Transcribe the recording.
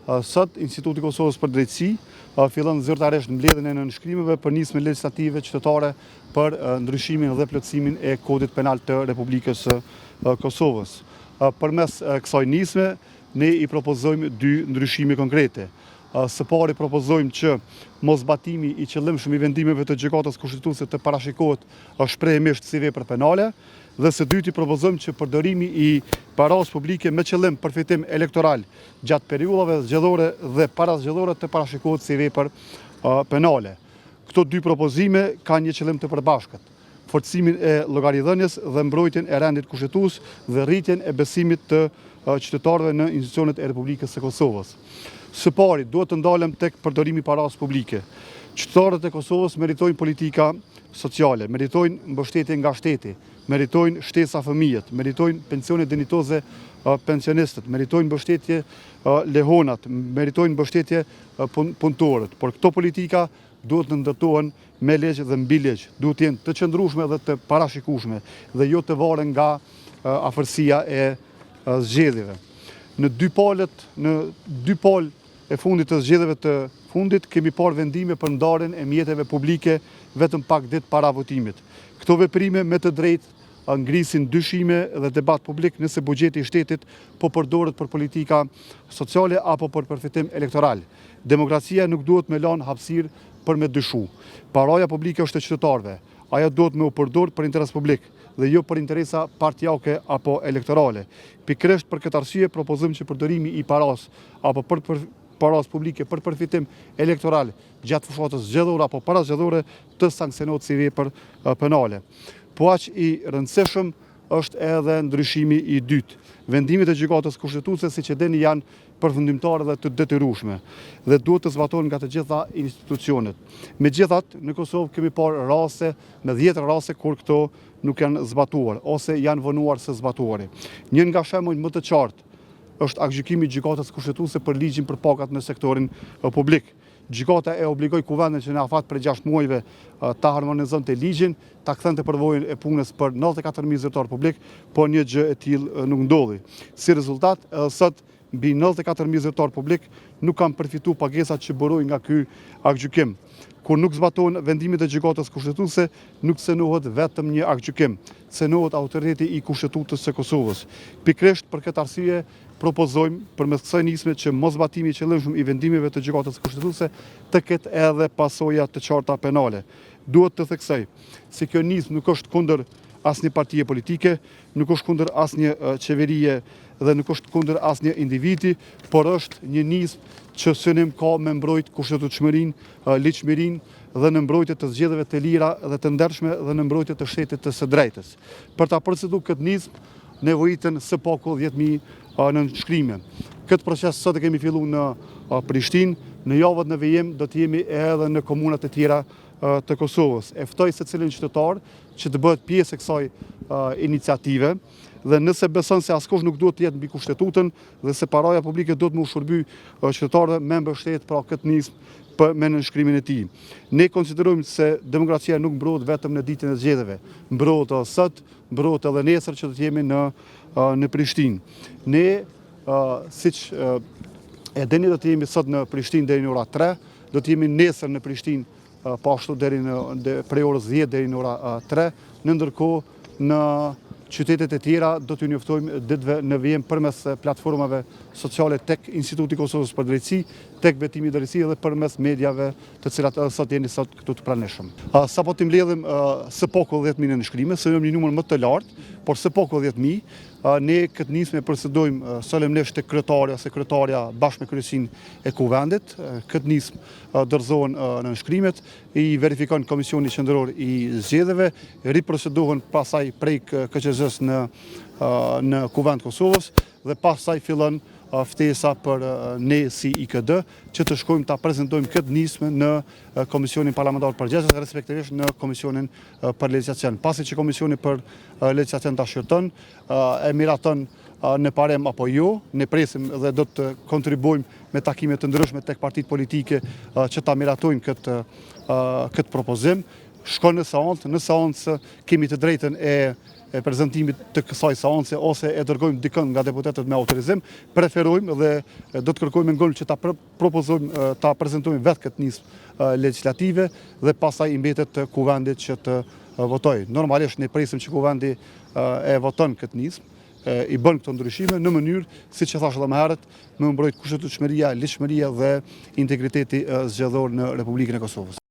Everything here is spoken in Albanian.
Sot, Instituti i Kosovës për Drejtësi fillon zyrtarisht mbledhjen e nënshkrimeve për nismën legjislative qytetare për ndryshimin dhe plotësimin e Kodit Penal të Republikës së Kosovës. Përmes kësaj nisme, ne i propozojmë dy ndryshime konkrete. Së pari propozojmë që moszbatimi i qëllimshëm i vendimeve të Gjykatës Kushtetuese të parashikohet shprehimisht si vepër penale dhe së dyti propozojmë që përdorimi i parasë publike me qëllim përfitim elektoral gjatë periudhave zgjedhore dhe parazgjedhore të parashikohet si vepër penale. Këto dy propozime kanë një qëllim të përbashkët, forcimin e llogaridhënies dhe mbrojtjen e rendit kushtetues dhe rritjen e besimit të qytetarëve në institucionet e Republikës së Kosovës. Së pari, duhet të ndalem tek përdorimi i parasë publike. Qytetarët e Kosovës meritojnë politika sociale, meritojnë mbështetje nga shteti, meritojnë shtesa fëmijët, meritojnë pensione dinjitoze pensionistët, meritojnë mbështetje lehonat, meritojnë mbështetje punëtorët. Por këto politika duhet të ndërtohen me ligj dhe mbi ligj, duhet të jenë të qëndrueshme dhe të parashikueshme dhe jo të varen nga afërsia e zgjedhjeve. Në dy palët, në dy palë e fundit të zgjedhjeve të fundit, kemi parë vendime për ndarjen e mjeteve publike vetëm pak ditë para votimit. Këto veprime me të drejtë ngrisin dyshime dhe debat publik nëse buxheti i shtetit po përdoret për politika sociale apo për përfitim elektoral. Demokracia nuk duhet me lanë hapësirë për me dyshu. Paraja publike është e qytetarëve. Ajo duhet me u përdor për interes publik dhe jo për interesa partiake apo elektorale. Pikërisht për këtë arsye propozojmë që përdorimi i parasë apo për, për parasë publike për përfitim elektoral gjatë fushatës zgjedhore apo parazgjedhore të sanksionohet si vepër penale. Po aq i rëndësishëm është edhe ndryshimi i dytë. Vendimet e Gjykatës Kushtetuese, siç e dini, janë përfundimtare dhe të detyrueshme dhe duhet të zbatohen nga të gjitha institucionet. Megjithatë, në Kosovë kemi parë raste, me dhjetëra raste kur këto nuk janë zbatuar ose janë vonuar së zbatuari. Një nga shembujt më të qartë është aktgjykimi i Gjykatës Kushtetuese për ligjin për pagat në sektorin publik. Gjykata e obligoi Kuvendin që në afat prej 6 muajve ta harmonizonte ligjin, ta kthente përvojën e punës për 94.000 zyrtarë publik, por një gjë e tillë nuk ndodhi. Si rezultat, edhe sot mbi 94.000 zyrtarë publik nuk kanë përfitu pagesat që burojnë nga ky aktgjykim. Kur nuk zbatohen vendimet e Gjykatës Kushtetuese, nuk cenohet vetëm një aktgjykim, cenohet autoriteti i Kushtetutës së Kosovës. Pikërisht për këtë arsye propozojmë përmes kësaj nisme që moszbatimi i qëllimshëm i vendimeve të Gjykatës Kushtetuese të ketë edhe pasoja të qarta penale. Duhet të theksoj se kjo nismë nuk është kundër asnjë partie politike, nuk është kundër asnjë qeverie dhe nuk është kundër asnjë individi, por është një nismë që synim ka me mbrojt kushtetutshmërinë, ligjshmërinë dhe në mbrojtje të zgjedhjeve të lira dhe të ndershme dhe në mbrojtje të shtetit të së drejtës. Për ta procedu këtë nismë, nevojiten së paku 10.000 nënshkrime. Këtë proces sot e kemi fillu në Prishtinë, në javët në vijim do të jemi edhe në komunat e tjera të Kosovës. E ftoj secilin qytetar që të bëhet pjesë e kësaj iniciative dhe nëse beson se askush nuk duhet të jetë mbi kushtetutën dhe se paraja publike duhet me u shërby qytetarëve me mbështet pra këtë nismë për me nënshkrimin e tij. Ne konsiderojmë se demokracia nuk mbrohet vetëm në ditën e zgjedhjeve, mbrohet edhe sot, mbrohet edhe nesër që do të jemi në në Prishtinë. Ne siç e dini do të jemi sot në Prishtinë deri në ora 3, do të jemi nesër në Prishtinë po ashtu deri në prej orës 10 deri në ora 3, në ndërkohë në qytetet e tjera do t'ju njoftojmë ditëve në vijim përmes platformave sociale tek Instituti i Kosovës për Drejtësi, tek Betimi i Drejtësi dhe përmes mediave të cilat edhe sot jeni sot këtu të pranishëm. Sapo t'i mbledhim së paku 10.000 nënshkrime, synojmë një numër më të lartë, por së paku 10.000, ne këtë nismë e procedojmë solemnisht tek kryetari ose kryetarja bashkë me kryesinë e Kuvendit. Këtë nismë dorëzohen nënshkrimet, i verifikon Komisioni Qendror i Zgjedhjeve, riprocedohen pastaj prej KQZ-së në në Kuvend të Kosovës dhe pastaj fillon ftesa për ne si IKD që të shkojmë ta prezantojmë këtë nismë në Komisionin Parlamentar përgjegjës, respektivisht në Komisionin për Legjislacion. Pasi që Komisioni për Legjislacion ta shqyrton, e miraton në parim apo jo, ne presim dhe do të kontribuojmë me takime të ndryshme tek partitë politike që ta miratojnë këtë këtë propozim. Shkon në seancë, në seancë kemi të drejtën e e prezantimit të kësaj seance ose e dërgojmë dikën nga deputetët me autorizim, preferojmë dhe do të kërkojmë me ngulm që ta propozojmë, ta prezantojmë vetë këtë nismë legjislative dhe pastaj i mbetet kuvendit që të votojë. Normalisht ne presim që kuvendi e voton këtë nismë, i bën këto ndryshime në mënyrë, siç e thashë edhe më herët, me u mbrojt kushtetutshmëria, ligjshmëria dhe integriteti zgjedhor në Republikën e Kosovës.